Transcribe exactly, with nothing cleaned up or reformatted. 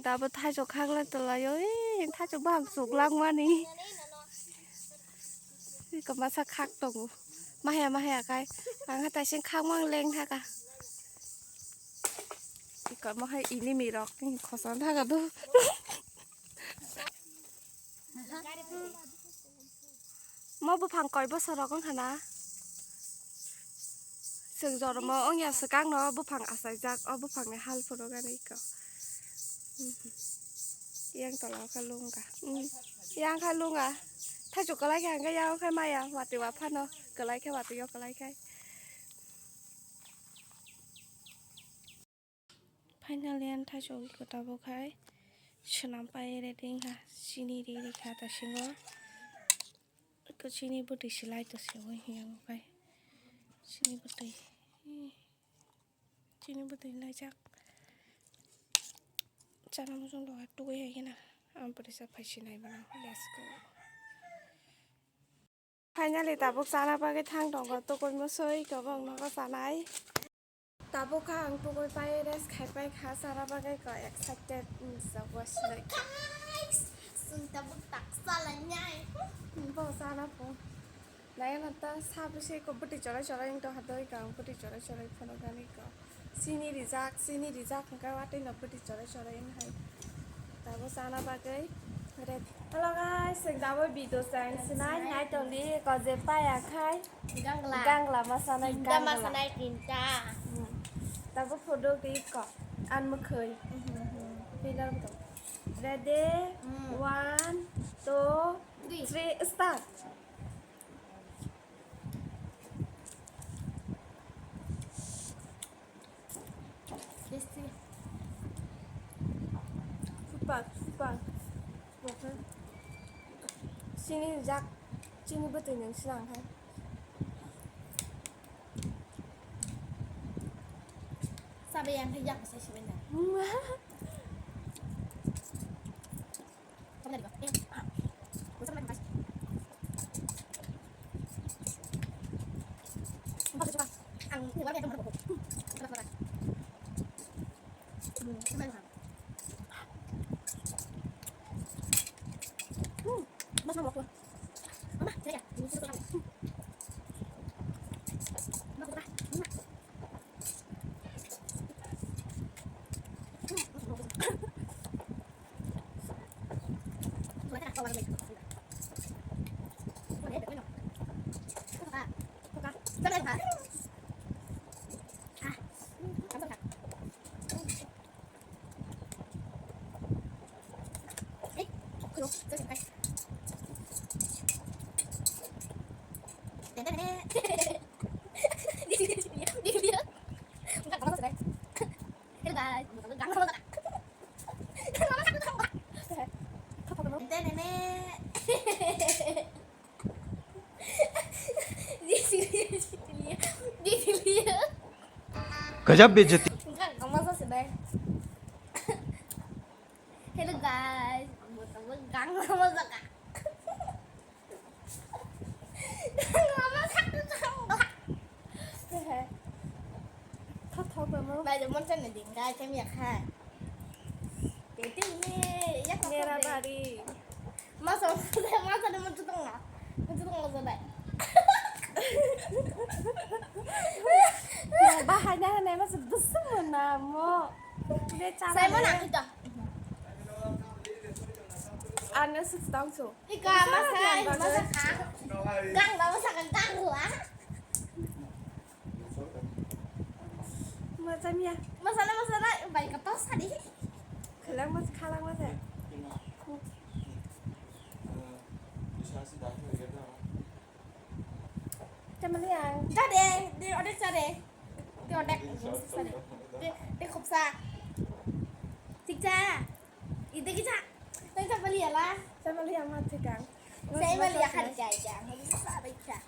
Tabuk thaichuk khakle tolaio, ee, thaichuk baham chuklangmani. Iko masa khak tongo. Mahya mahya khai. Ang hai taising khakmang leng thaka. Iko mo hai inimirok, ee, khosan thaka do. Mo buphang koi bosor rok wngkha na? Chwng jormo wngya swkang no buphang achaijak, o buphang ni hal phunukani iko. Yang tola o khe lungkha. Yang khe lungkha. Thaichuk kwlai khe hwnkhe yang khe maya watwi wa phano kwlai khe watwi o kwlai khe. Finally, ang thaichuk iko tabuk hai swnam pai ready wngkha, chini ri rikha taisingo. Iko chini bwtwi se lai to se oi hiya mo khai. Chini bwtwi. Chini bwtwi laijak. Chana muchung doga tugui hai kheno. Ang bwtwi sa phai sinai bono. Let's go. Finally, tabuk chana bagwi thang tongo, tokoi mosoi kobong nogo chanai. Tabuk kha ang tokoi pai rest khai pai kha, chana bagwi ko excited, mm, so wasilai. Guys, chwng tabuk tak chalainai. Bo chana po. Nai na ta sa bwsai ko bwtwi chorai chorai wng tongkha, doi kang bwtwi chorai chorai phano gani ko. Chini rijak, chini rijak hwnkhe watwi no bwtwi chorai chorai wng hai. Tabuk chana bagwi ready. Hello guys, chwng tabuk video chang sinai nai tongdi ko je paya khai. Gangla. Gangla ma sanai tinta ma gangla. Sanai tinta. Hmm. Tabuk photo di ko an mwkhwi. Mhm, mhm. Pillar button. Ready? Hmm. One, two, three. Three, start. Tasty. Super, super. Super. Chini jak, chini bwtwi nung sinang hai. Sabai yang hai jak sai sibai na. Gajab bejati. Hello guys, ang bo tabuk gang lama jaka. Gang lama jaka. Thok thok lama. Bai, mon chen ni ding guys, kami ya kha. Tete ni ya kha. Mera bari. Masa, masa, masa ni muncul tengah. Muncul tengah sudah. Bahaya ni masa besar mana mo. Saya mana kita? Ane sih tangso. Ika masa, masa kah? Kang, masa kang kang lah. Masa mia. Masa na, masa na, bai ka pas kali. Khalang mas, khalang mas. Chamaliang. Jade, de odek jade. De odek. De, de khopsa. Thik cha. Ide ki cha. Nang chamaliang la. Chamaliang ma thikang. Chamaliang khan jai jang. Sa bai cha.